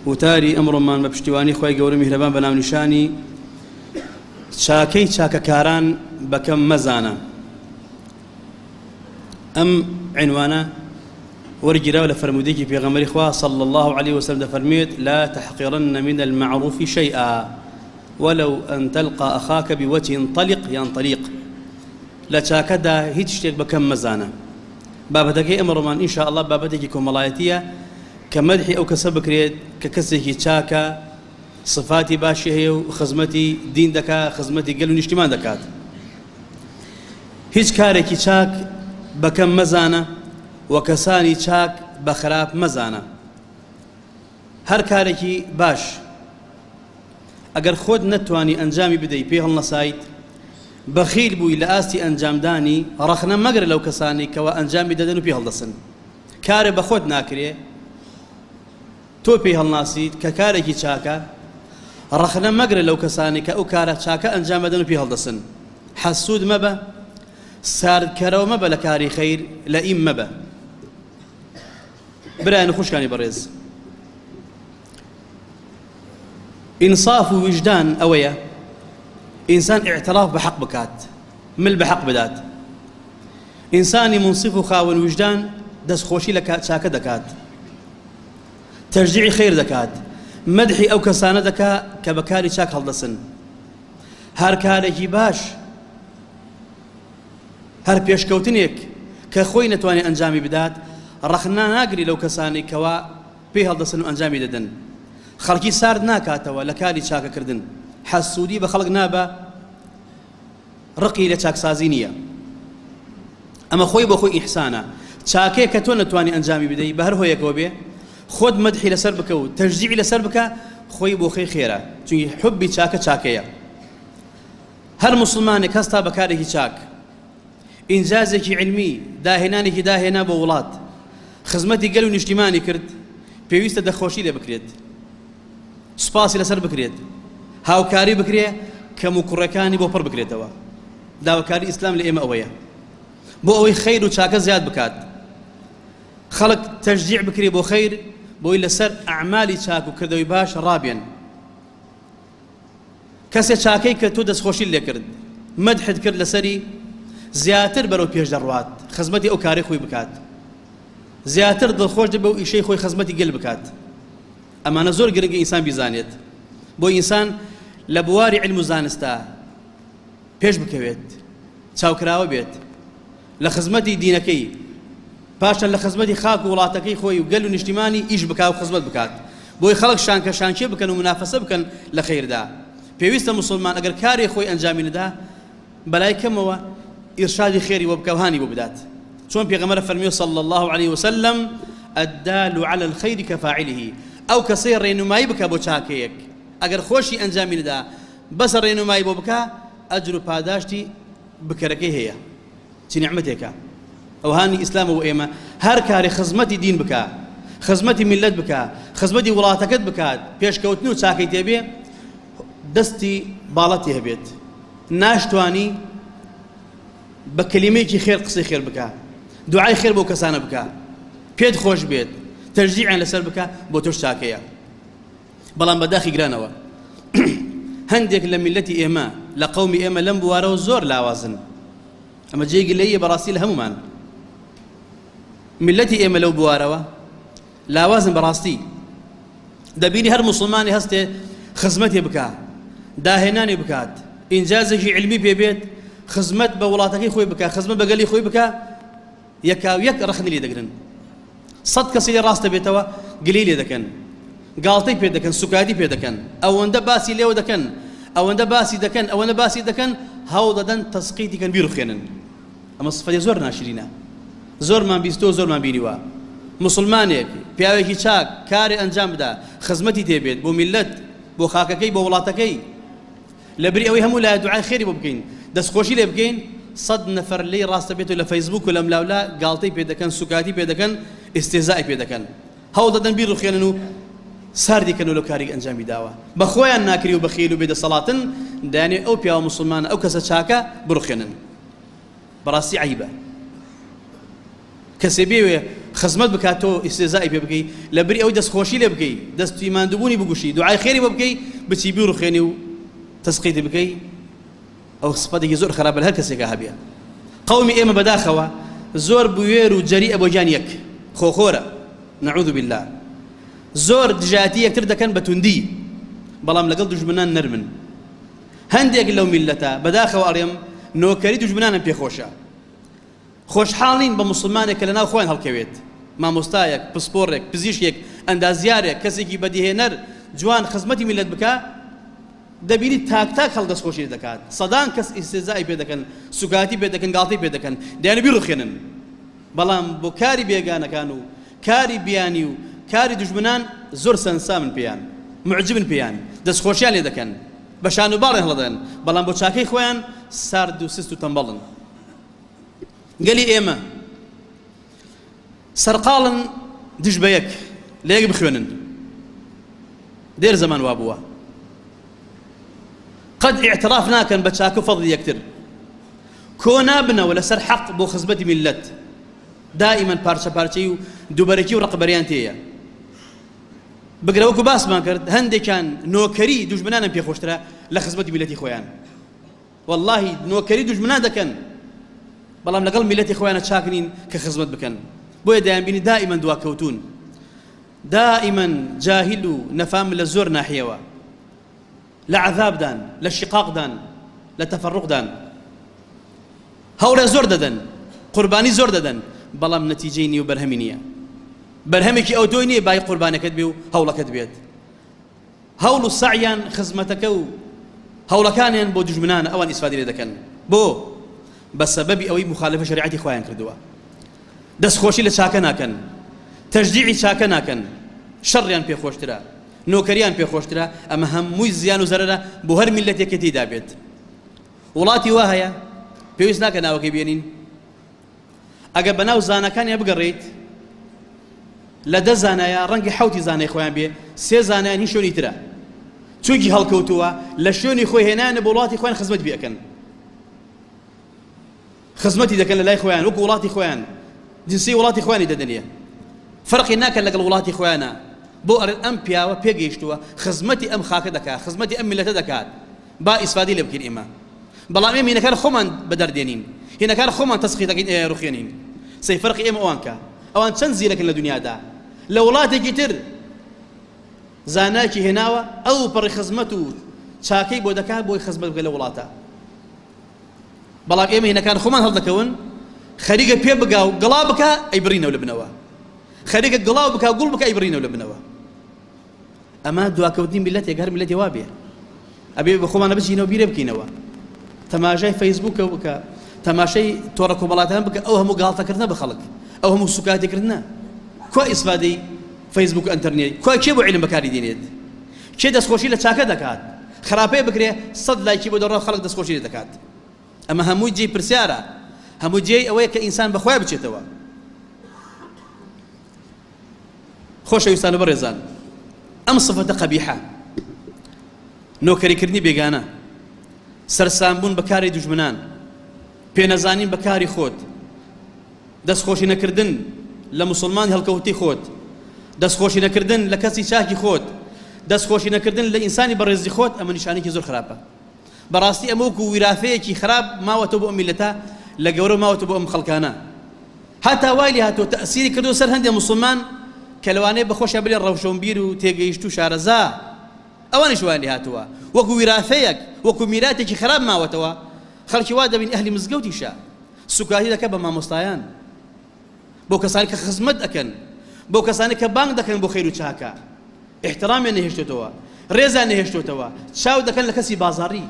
وتاری ئەمڕۆمان بە پشتیوانی خوای گەورە میهرەبان بە ناونیشانی چاکەی چاکەکاران بەکەم مەزانە. ئەم عنوانە وەرگیراوە لە فەرموودەیەکی پێغەمبەری خوا صلی الله علیه وسلم دەفەرموێت لا تحقرن من المعروف شيئا ولو أن تلقى أخاك بوجه طلق یان طلیق. لە چاکەدا هیچ شتێک بەکەم مەزانە. بابەتەکەی ئەمڕۆمان إن شاء الله بابەتێکی کۆمەڵایەتیە کە مەدحی ئەو کەسە بکرێت کە کەسێکی چاکە، صفاتی باشی هەیە و خزمەتی دین دەکا، خزمەتی گەل و نیشتیمان دەکات. هیچ کارێکی چاک بەکەم مەزانە و کەسانی چاک بە خراپ مەزانە. هەر کارێکی باش ئەگەر خۆت نەتوانی ئەنجامی بدەی پێی هەڵنەسایت، بەخیل بووی لە ئاستی ئەنجامدانی، ڕەخنە مەگرە لەو کەسانەی کەوا ئەنجامی دەدەن و پێی هەڵدەسن. کارێ بە خۆت ناکرێ، تۆ پێی هەڵناسیت کە کارێکی چاکە، ڕەخنە مەگرە لەو کەسانەی کە ئەو کارە چاکە ئەنجام ئەدەن و پێی هەڵدەسن. حەسوود مەبە، ساردکەرەوە مەبە لە کاری خەیر، لەئیم مەبە. برایان و خوشکانی بەڕێز، ئینساف و ویژدان ئەوەیە ئینسان ئیعتراف بە حەق بکات، مل بە حەق بدات. ئینسانی مونسیف و خاوەن ویژدان دەستخۆشی لە چاکە دەکات، تەشجیعی خەیر دەکات، مەدحی ئەو کەسانە دەکا کە بە کاری چاک هەڵدەسن. هەر کارێکی باش، هەر پێشکەوتنێک کە خۆی نەتوانێت ئەنجامی بدات، ڕەخنە ناگری لەو کەسانەی کەوا پێی هەڵدەسن و ئەنجامی دەدەن. خەڵکی سارد ناکاتەوە لە کاری چاکەکردن، حەسوودی بە خەڵک نابا، ڕقی لە چاکسازی نییە. ئەمە خۆی بۆ خۆی ئیحسانە. چاکەیە کە تۆ نەتوانی ئەنجامی بدەی بە هەر هۆیەکەوە بێ، خۆت مەدحی لەسەر بکە و تەشجیعی لەسەر بکە، خۆی بۆ خۆی خێرە، چونکی حوبی چاکە چاکەیە. هەر موسڵمانێک هەستا بە کارێکی چاک، ئینجازێکی عیلمی، داهێنانێکی داهێنا بۆ وڵات، خزمەتی گەل و نیشتیمانی کرد، پێویستە دەخۆشی لێ بکرێت، سوپاسی لەسەر بکرێت، هاوکاری بکرێ، کەموکوڕیەکانی بۆ پڕ بکرێتەوە. داواکاری ئیسلام لە ئێمە ئەوەیە بۆ ئەوەی خەیر و چاکە زیاد بکات، خەڵک تەشجیع بکرێ بۆ خەیر، بۆی لەسەر ئەعمالی چاک و کردەوەی باش ڕابێن. کەسێ چاکەی کرد تۆ دەستخۆشیت لێ کرد، مەدحت کرد لەسەری، زیاتر بەرەو پێش دەڕوات، خزمەتی ئەو کارەی خۆی بکات، زیاتر دڵخۆش دەبێ و ئیشەی خۆی خزمەتی گەل بکات. ئەمانە زۆر گرنگە ئینسان بیزانێت، بۆ ئینسان لە بواری عیلم و زانستا پێش بکەوێت، چاوکراوە بێت لە خزمەتی دینەکەی، پاشان لە خزمەتی خاک و وڵاتەکەی خۆی و گەل و نیشتیمانی ئیش بکا و خزمەت بکات، بۆی خەڵک شانکە شانکێ بکەن و منافەسە بکەن لە خەیردا. پێویستە موسڵمان ئەگەر کارێ خۆی ئەنجامی نەدا بەلای کەمەوە ئیرشادی خێری بۆ بکا و هانی بۆ بدات، چۆن پێغەمبەر فەرمیوە صلی اللە علیه وسلم الدال علی الخیر کفاعله، ئەو کەسەی ڕێنمایی بکا بۆ چاکەیەک ئەگەر خۆشی ئەنجامی نەدا بەسە ڕێنمایی بۆ بکا ئەجر و پاداشتی بکەرەکەی هەیە. چ نیعمەتێکە ئەو هانی ئیسلامە بۆ ئێمە، هەر کارێ خزمەتی دین بکا، خزمەتی میللەت بکا، خزمەتی وڵاتەکەت بکات، پێشکەوتن و چاکەی تێبێ، دەستی باڵەتی هەبێت، ناشتوانی بە کەلیمەیەکی خێر قسەی خێر بکا، دوعای خێر بۆ کەسانە بکا، پێت خۆش بێت، تەشجیعیان لەسەر بکا، بۆ تۆش چاکەیە. بەڵام بە داخی گرانەوە هەندێک لە میللەتی ئێمە، لە قەومی ئێمە لەم بوارەوە زۆر لاوازن. ئەمە جێی گلەییە بەڕاستی لە هەموومان. میللەتی ئێمە لەو بوارەوە لاوازن بەڕاستی. دەبینی هەر موسڵمانی هەستێ خزمەتێ بکا، داهێنانی بکات، ئینجازێکی عیلمی پێ بێت، خزمەت بە وڵاتەکەی خۆی بکا، خزمەت بە گەلی خۆی بکا، یەکاو یەک ڕەخنەی لێ دەگرن. سەد کەسی لێ ڕاست دەبێتەوە گلەی لێ دەکەن، گاڵتەی پێ دەکەن، سوکایەتی پێ دەکەن، ئەوەندە باسی لێوە دەکەن، ئەوەندە باسی دەکەن، ئەوەندە باسی دەکەن، هەوڵ دەدەن تەسقیتی کەن، بیڕوخێنن. ئەمە سفەتی زۆر ناشرینە. زۆرمان بیستووە، زۆرمان بینیوە. موسڵمانێک، پیاوێکی چاک، کارێ ئەنجام بدا، خزمەتی تێ بێت بۆ میللەت، بۆ خاکەکەی، بۆ وڵاتەکەی، لەبری ئەوەی هەموو لایە دوعای خێری بۆ بکەین، دەستخۆشی لێ بکەین، سەد نەفەر لێی ڕاستە بێت و لە فەیسبووک و لەملاولا گاڵتەی پێ دەکەن، سوکایەتی پێ دەکەن، ئیستیهزای پێ دەکەن. هەوڵ دەدەن بیڕوخێنن و ساردی کەنەوە لەو کارەی ئەنجامی داوە. بە خۆیان ناکری و بەخیل و بێدەسەڵاتن، دەیانەوێت ئەو پیاوە موسڵمانە، ئەو کەسە چاکە بڕوخێنن. بەڕاستی عەیبە. کەسێ بێوێ خزمەت بکات تۆ ئیستێزای پێ بکەی، لەبری ئەوەی دەستخۆشی لێ بکەی، دەستی ماندووبوونی بگوشی، دوعای خێری بۆ بکەی، بچی بیڕوخێنی و تەسقیتی بکەی، ئەو سفەتێکی زۆر خراپە لە هەر کەسێکا هەبێ. قەومی ئێمە بەداخەوە زۆر بوێر و جەریئە بۆ گیان یەک، خۆخۆرە، نعوذ باللە. زۆر دژایەتی یەکتر دەکەن بە توندی، بەڵام لەگەڵ دوژمنان نەرمن. هەندێک لەو میللەتە بەداخەوە ئەڵێم نۆکەری دوژمنانم پێخۆشە. خۆشحاڵ نین بە موسڵمانێک کە لەناو خۆیان هەڵکەوێت، مامۆستایەک، پسپۆڕێک، پزیشکێک، ئەندازیارێک، کەسێکی بەدیهێنەر، جوان خزمەتی میللەت بکا، دەبینی تاک تاک خەڵک دەستخۆشی لێ دەکات، سەدان کەس ئیستیهزائی پێ دەکەن، سوکایەتی پێ دەکەن، گاڵتەی پێ دەکەن، دەیانەوێت بیڕوخێنن. بەڵام بۆ کاری بێگانەکان و کاری بیانی و کاری دوژمنان زۆر سەرسامن پێیان، موعجبن پێیان، دەستخۆشیان لێ دەکەن، بە شان و باڵیان هەڵدەدەن، بەڵام بۆ چاکەی خۆیان سارد و سست و تەمبەڵن. گەلی ئێمە سەرقاڵن دژ بە یەک لە یەک بخوێنن دێر زەمان وا بووە قەت ئیعتراف ناکەن بە چاک و فەضلی یەکتر کۆ نابنەوە لەسەر حەق بۆ خزمەتی میللەت دائیمەن پارچە پارچەی و دووبەرەکی و ڕقبەریان تێیە بگرە وەکو باسمان کرد هەندێکیان نۆکەری دوژمنانم پێخۆشترە لە خزمەتی میللەتی خۆیان وەڵاهی نۆکەری دوژمنان دەکەن بەڵام لەگەڵ میلەتی خۆیانە چاک نین کە خزمەت بکەن بۆیە دەیانبینی دائیمەن دواکەوتوون دائیمەن جاهیل و نەفام لە زۆر ناحیەوە لە عەذابدان لە شقاقدان لە تەفەڕقدان هەوڵێ زۆر دەدەن قوربانی زۆر دەدەن بەڵام نەتیجەی نیە و بەرهەمی نییە بەرهەمێکی ئەوتۆی نییە بای قوربانەکەت بێ و هەوڵەکەت بێت هەوڵ و سەعیان خزمەتەکە و هەوڵەکانیان بۆ دوژمنانە ئەوان ئیسفادەی لێ دەکەن بۆ؟ بە سەبەبی ئەوەی موخالەفەی شەریعەتی خوایان کردووە دەستخۆشی لە چاکە ناکەن تەشجیعی چاکە ناکەن شەڕیان پێ خۆشترە نۆکەریان پێ خۆشترە ئەمە هەمووی زیان و زەرەرە بۆ هەر میللەتێک کە تێیدا بێت وڵاتی وا هەیە پێویست ناکە ناوەکەی بێنین ئەگەر بەناو زاناکانیا بگەڕێیت لە دە زانایا ڕەنگە حەوتی زانای خۆیان بێ سێ زانایان هی شوێنی ترە چونکی هەڵکەوتووە لە شوێنی خۆی هێنایانە بۆ وڵاتی خۆیان خزمەت پێ ئەکەن خزمەتی دەکەن لە لای خۆیان وەکو وڵاتی خۆیان جنسی وڵاتی خۆیانی دەدەنێ فەرقی ناکەن لەگەڵ وڵاتی خۆیانە بۆ ئەرێن ئەم پیاوە پێگەیشتووە خزمەتی ئەم خاکە دەکات خزمەتی ئەم میلەتە دەکات با ئیسفادەی لێ بکەین ئێمە بەڵام ئێمە هینەکان خۆمان بەدەر دێنین هینەکان خۆمان تەسقی دەکەین ئێ ڕوخێنین سەی فەرقی ئێمە ئەوان کە ئەوان چەند زیرەکن لە دنیادا لە وڵاتێکی تر زانایەکی هێناوە ئەو پەڕی خزمەت و چاکەی بۆ دەکات بۆی خزمەت بکە لە وڵاتە بەڵام ئێمە هینەکان خۆمان هەڵدەکەون خەریکە پێ بگا و گڵا بکە ئەی بڕینەوە لە بنەوە خەریکە گڵاو بکە گوڵ بکە ئەی بڕینەوە لە بنەوە ئەمە دواکەوتنی میللەتێک هەر میللەتێ وابێ ئەبێ بە خۆمانە بچینەوە بیرێ بکەینەوە تەماشای فەیسبووکە بکە تەماشای تۆڕە کۆمەڵاتان بکە ئەو هەموو گاڵتەکردنە بە خەڵک ئەو هەموو سوکاتێکردنە کوا ئیسفادەی فەیسبوک ئەنتەرنێت کوا کێ بۆ عیلم بەکاری دێنێت کێ دەستخۆشی لە چاکە دەکات خراپەیە بکرێ سەد لایکی بۆ دەڕۆ خەڵک دەستخۆشی لێ دەکات ئەمە هەمووی جێی پرسیارە هەموو جێی ئەوەیە کە ئینسان بەخۆی بچێتەوە خۆشەویستان و بەڕێزان ئەم سفەتە قەبیحە نۆکەریکردنی بێگانە سەرسامبوون بە کاری دوژمنان پێنەزانین بە کاری خۆت دەستخۆشی نەکردن لە مسلمان هەڵکەوتی خۆت دەستخۆشی نەکردن لە کەسی چاکی خۆت دەستخۆشی نەکردن لە ئینسانی بەڕێزی خۆت ئەمە نیشانێکی زۆر خراپە بەڕاستی ئەمە وەکو ویرافەیەکی خراپ ماوەتەوە بۆ ئەم میللەتە لە گەورە ماوەتەوە بۆ ئەم خەڵکانە هەتا وای لێ هاتووە تەئسیری کردووە سەر هەندێ موسڵمان کە لەوانەیە بە خۆشیان بلێن ڕەوشەونبیر و تێگەیشتوو شارەزا ئەوانیش وایان لێ هاتووە وەکو ویرافەیەک وەکو میراتێکی خراپ ماوەتەوە خەڵکی وا دەبین ئەهلی مزگەوتیشە سوکایەتی دەکات بە مامۆستایان بۆ کەسانی کە خزمەت ئەکەن بۆ کەسانی کە بانگ دەکەن بۆ خێر و چاکە ئیحترامیان نەهێشتۆتەوە ڕێزیان نەهێشتۆتەوە چاو دەکەن لە کەسی بازاڕی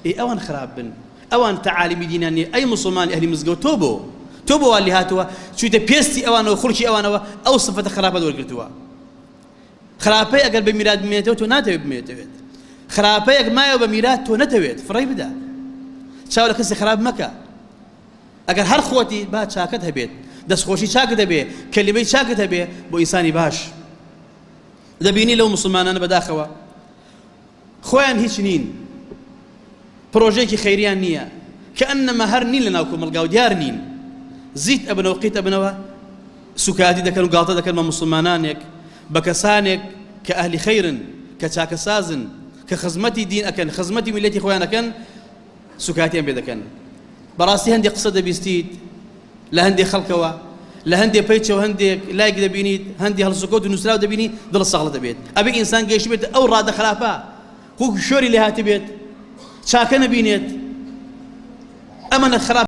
ئێ ئەوان خراپ بن ئەوان تەعالیمی دینیان نیە ئەی موسڵمانی ئەهلی مزگەوت تۆ بۆ تۆ بۆ وا لێهاتووە چوویتە پێستی ئەوانەوە خوڵکی ئەوانەوە ئەو سفەتە خراپەت وەرگرتووە خراپەی ئەگەر بە میرات بمێنێتەوە تۆ ناتەوێت بمێنێتەوێت خراپەیەک مایەوە بە میرات تۆ نەتەوێت فڕێی بدە چاو لە کەسی خراپ مەکە ئەگەر هەر خۆتی با چاکەت هەبێت دەستخۆشی چاکت هەبێ کەلیمەی چاکت هەبێ بۆ ئینسانی باش دەبینی لەو موسڵمانانە بەداخەوە خۆیان هیچ نین پرۆژەیەکی خەیریان نییە کە ئەنەمە هەر نین لە ناو کۆمەڵگا و دیار نین زیت ئەبنەوە قیت ئەبنەوە. سوکایەتی دەکەن و گاڵتە دەکەن بە موسڵمانانێک، بە کەسانێک کە ئەهلی خەیرن، کە چاکەسازن، کە خزمەتی دین ئەکەن، خزمەتی میللەتی خۆیان ئەکەن، سوکایەتیان پێ دەکەن. بەڕاستی هەندێک قسە دەبیستیت لە هەندێک خەڵکەوە، لە هەندێک پەیچەوە هەندێک لایک دەبینیت، هەندێک هەڵسوکەوت و نووسراو دەبینی، دڵت سەغڵەت دەبێت. ئەبێ ئینسان گەیشتبێتە ئەو ڕادە خراپە، وەکو شۆری لێهاتبێت، چاکە نەبینێت. ئەمەنە خراپ.